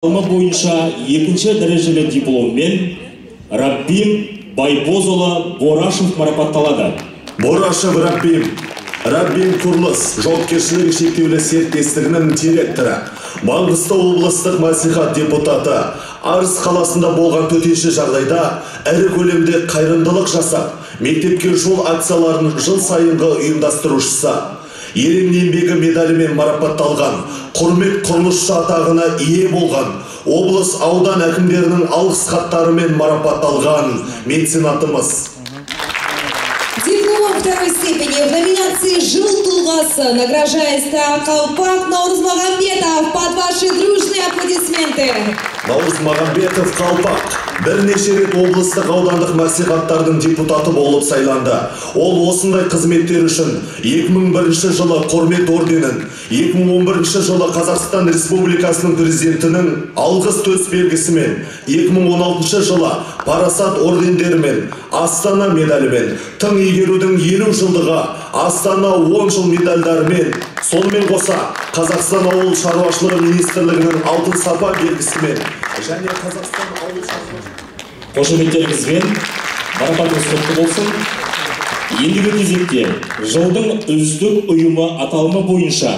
Бойынша екінші дәрежелі дипломмен Раббим Байбозұлы Борашев марапатталады. Борашев Раббим, Раббим Құрылыс жауапкершілігі шектеулі серіктестігінің директоры, Маңғыстау облыстық мәслихат депутаты, Арыс қаласында болған төтенше жағдайда ірі көлемде қайырымдылық жасап, мектепке жол акцияларын жыл сайынғы ұйымдастырушысы, Ерен еңбегі медалімен марапатталған, құрмет құрылысшы атағына ие болған, облыс, аудан әкімдерінің алғыс хаттарымен марапатталған меценатымыз. Дипломом второй степени в номинации «Жыл тұлғасы» награждается Қалпақ Наурызмағамбетов под ваши дружные аплодисменты. Наурызмағамбетов Қалпақ бірнеше рет облыстық, аудандық мәслихаттардың депутаты болып сайланды. Ол осындай қызметтер үшін 2001 жылы Құрмет орденін, 2011 жылы Қазақстан Республикасының Президентінің алғыс төс белгісімен, 2016 жылы Парасат ордендерімен, Астана медалімен, тың игерудің 50 жылдығы, Астана 10 жыл медальдарымен, сонымен қоса Қазақстан ауыл шаруашылығы министрлігінің алтын сапа белгісімен және Қазақстан ауыл шаруашылығы Қошеметтеріңізбен марапатыңыз құтты болсын. Ендігі кезекте жылдың үздік ұйымы аталымы бойынша